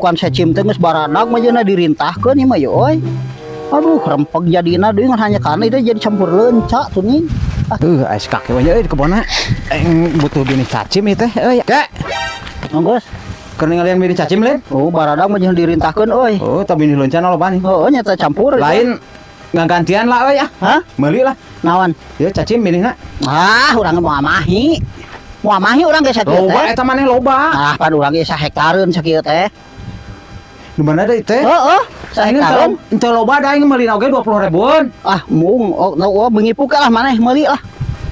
Kan cacim teh geus baradag mah jeung dirintahkeun ieu mah ye euy. Aduh, rempeg jadina deui ngan hanya kana itu jadi campur leunca tuh nih. Ais kaki we euy di kebonna. Aing butuh binih cacim ieu teh euy. Kek, Geus. Keur ningalian binih cacim lain? Oh, baradag mah jeung dirintahkeun euy. Oh, tapi binih leunca loba nih. Oh, nyata campur. Lain ngagantian lah euy ah. Hah? Meuli lah. Naon? Ieu cacim binihna. Ah, urang moal mahi. Moal mahi urang ge sakieu Loba teh. Eta maneh loba. Ah, pan urang ge sahektareun sakieu teh. Di mana deui teh? Heeh, sahektareun. Henteu loba da aing meulina oge 20 ribuan. Ah, mung oh, oh mengipuk lah maneh meuli lah.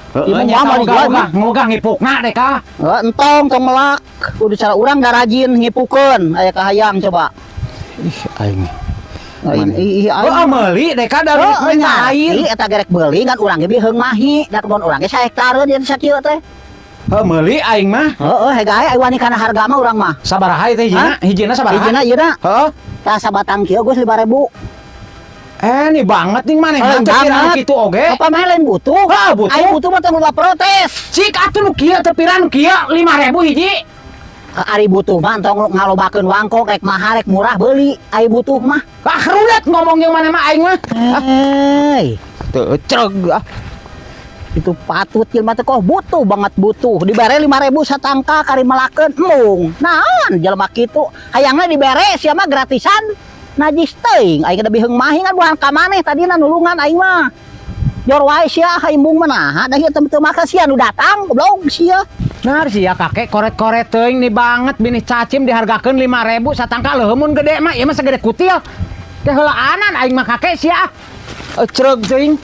Heeh, Ieu nya mah ogah dijual ogah ngogah ngipukna deh ka. Heeh, entong tong melak. Kudu cara urang da rajin ngipukeun aya kahayang coba. Ih, aing. Lain ih Oh, aing. Meuli deh ka dari Heeh, minta air. air eta gerek beuli kan urang ge biheung mahi, da kebon urang ge sahektareun ieu sakieu teh. Heuh, meuli aing mah. Heeh, hegae aya wani kana harga mah urang mah. Sabaraha ieu teh hijina? Hijina sabaraha? Hijina ieu na. Heeh. Tah sabatang kieu geus 5000. Eh, ini banget nih maneh. Lain Teu pira banget. kitu oge. Apa mah lain butuh? Hah, butuh. Aing butuh mah tong loba protes. Cik atuh nu kieu teu pira nu kieu 5000 hiji. Ari butuh mah tong ngalobakeun wangkok rek mahal rek murah beuli. Ari butuh mah. Ah, rudet ngomong yang mana mah aing mah. Hei, Teu cereg ah. itu patut jelema teh kok butuh banget butuh. Dibere 5000 satangka kari melakeun embung. Naon jelema kitu? Hayangna dibere sia mah gratisan. Najis teuing, aing da biheung mahi kan buhan ka maneh tadina nulungan aing mah. Jor wae sia embung mah naha da ieu teu teu maka sia nu datang goblok sia. Nah, sia kakek koret-koret teuing nih banget binih cacim dihargakeun 5000 satangka leuheung gede mah ieu mah segede kutil. Teh heulaanan aing mah kakek sia. Cereg teuing.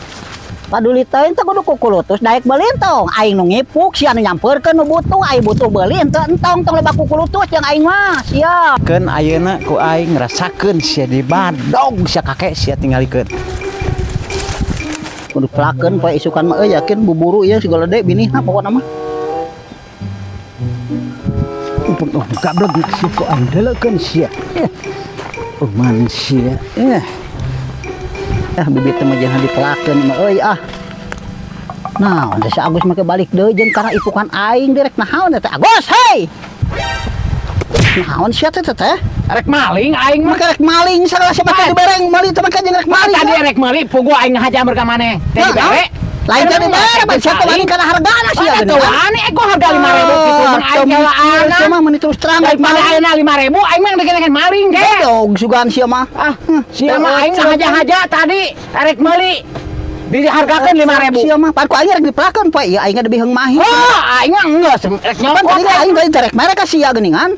Paduli teuing teh kudu kukulutus daek beuli entong. Aing nu ngipuk sia nu nyampeurkeun nu butuh, aing butuh beuli henteu entong tong loba kukulutus jeung aing mah sia. Keun ayeuna ku aing ngerasakeun sia di badog sia kakek sia tingalikeun. Kudu pelakeun poe isukan mah euy yakin buburu ieu segala de binihna pokona mah. Oh, gablek sia ku aing deuleukeun sia. Eh. Oh, man sia. Eh. Ah bibit teh mah jangan dipelakeun mah euy ah. Nah, teh si Agus make balik deui jeung kana ipukan aing direk naon teh Agus, hei. Naon sia teh teh? Rek maling aing mah. Make rek maling sagala siapa teh dibereng meuli teh make jeung rek maling. Tadi rek meuli puguh aing ngahaja ka maneh. Teh Nah, dibere. Lain teh dibere, ban sia teh wani kana hargana sia. Atuh wani eh gua harga 5000 kitu mah aing heulaanan. Sia mah meuni terus terang rek Daripada maling. ayeuna 5000 aing mah deket maling ge. Goblok sugan sia mah. Ah, sia mah aing ngahaja-haja tadi rek meuli. Dihargakeun 5000. Sia mah pan ku aing rek dipelakeun poe ieu aing ge biheung mahi. Oh, aing mah geus rek Pan nyokot. tadi aing tadi rek mere ka sia geuningan.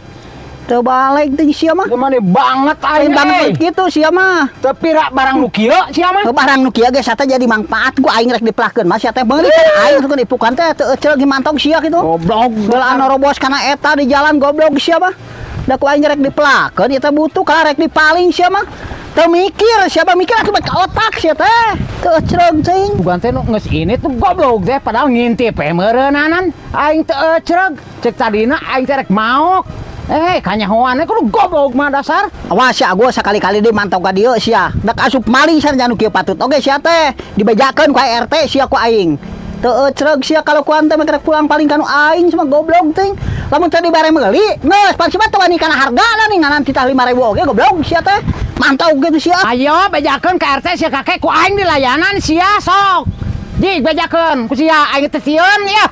Teu balik teh sia mah. Gimana banget Lain aing banget eh. gitu sia mah. Teu pira barang nu kieu sia mah. Barang nu kieu ge sate jadi manfaat ku aing rek dipelakeun mah sia teh meuli kan aing tuh ipukan teh teu ecel ge mantog sia kitu. Goblok. Beulaan robos kana eta di jalan goblok sia mah. Da ku aing rek dipelakeun ieu teh butuh kalah rek dipaling sia mah. Teu mikir siapa mikir akibat ka otak sia teh. Teu ecreg teuing. Bukan teh nu geus ini tuh goblok teh padahal ngintip we meureunnanan aing teu ecreg. Cek tadina aing teh rek maok. Eh, kanyahoan kudu goblok mah dasar. Awas sia Agus sakali-kali deui mantau ka dieu sia. Dak asup maling sia nu kieu patut oge sia teh dibejakeun ku RT sia ku aing. Teu ecreg sia kalau ku teh mah rek pulang paling kanu aing sama goblok teuing. Lamun teh dibere meuli, geus pan sia teh wani kana hargana nih nganan titah 5000 oge goblok sia teh. Mantau gitu sia. Ayo bejakeun ka RT sia kakek ku aing dilayanan sia sok. Jig bejakeun ku sia aing teh sieun ya.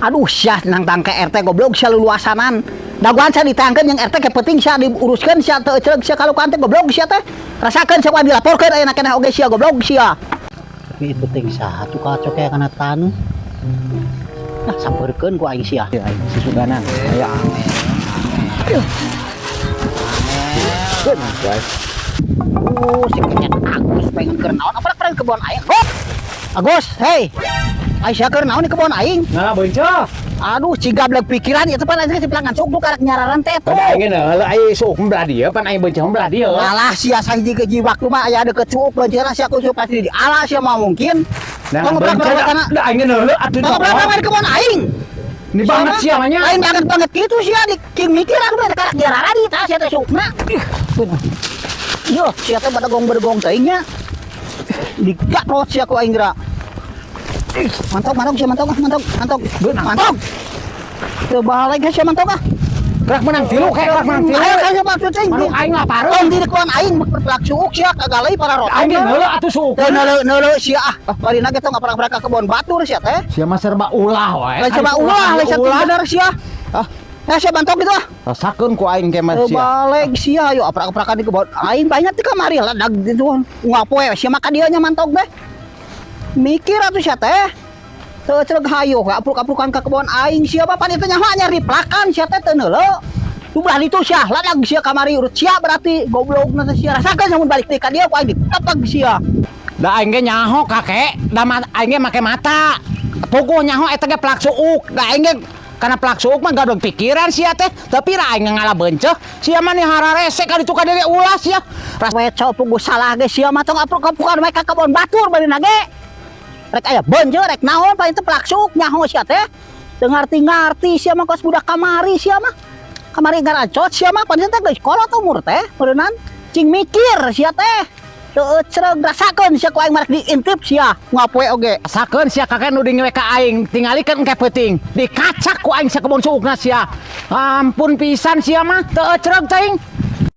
Aduh sia nangtang ke RT goblok sia luluasanan. Daguan sia ditangkeun yang RT ke penting sia diuruskeun sia teu ecreg sia kalau ku teh goblok sia teh. Rasakeun sia ku dilaporkeun ayeuna keneh oge sia goblok sia. Tapi itu ting saha tuh kacok kayak kana taneuh. Nah, sampeurkeun ku aing sia. Ya aing susuganan. Aya. Guys. Si kenyat Agus pengen keur naon apa pernah kebon aing. Oh! Agus, hei. Aing sia keur naon di kebon aing? Nah, beunceuk. Aduh, cigablek pikiran itu pan aing si pelangan sok karak nyararan teh tuh. Pada aing heula aing suuk belah dieu pan aing beunceuk belah dieu. Alah sia sahiji ke jiwak mah aya deket suuk beunceuna sia ku pasti di alah sia mah mungkin. Nah, Tong ngebrak beunceuk kana. Da aing heula atuh. Tong ngebrak di kebon aing. Ini banget sia mah nya. Lain banget banget gitu sia di king mikir aku mah karak nyararan di tah sia teh suukna. Yo, sia teh badegong-bedegong teuing nya. Digaprot sia ku aing geura. Mantap, mantap, sia mantap, ah, mantap, mantap. Mantap. Teu balik sia mantap ah. Gerak menang tilu kek, gerak menang tilu. Ayo kayaknya maksud cing. Manuk aing lapareun. Tong di kuan aing pelak suuk sia kagalai para rotong. Aing ge neuleuh atuh suuk. Teu neuleuh sia ah. Barina ge tong ngaprak-ngaprak ka kebon batur sia teh. Sia mah serba ulah wae. Lain coba ulah, lain satu bener sia. Ah. Eh sia bantok gitu ah. Rasakeun ku aing ke mah Teu sia. Baleg sia ayo aprak-aprakan di kebon. Aing banyak ti kamari ladag gitu. Ngapoe sia mah ka dieu nya mantok teh. Mikir atuh sia teh. Teu cereg hayo apruk-aprukan ka kebon aing sia bapan itu nyaho nyari pelakan sia teh teu neuleuh. Tu belah ditu sia ladag sia kamari urut sia berarti goblokna teh sia rasakeun mun balik deui ka dieu ku aing ditepeg sia. Da aing ge nyaho kakek, da aing ge make mata. Puguh nyaho eta ge pelak suuk. Da aing ge kana pelak suuk mah gaduh pikiran sia teh. Tapi ra aing ngala beunceuh. Sia mah nih hararese ka ditu ka dieu ge ulah sia. Ras Weco puguh salah ge sia mah tong apruk-aprukan we ka kebon batur barina ge. Rek aya beunjeu rek naon paling teh pelak suuk nyaho sia teh. Teu ngarti-ngarti sia mah kos budak kamari sia mah. Kamari garacot sia mah paling teh geus kolot umur teh meureunnan. Cing mikir sia teh. Teu ecreg rasakeun sia ku aing marek diintip sia ngapoe oge. Rasakeun sia kakek nu dingewe ka aing, tingalikeun engke peuting. Dikacak ku aing sia kebon suukna sia. Ampun pisan sia mah, teu ecreg teuing.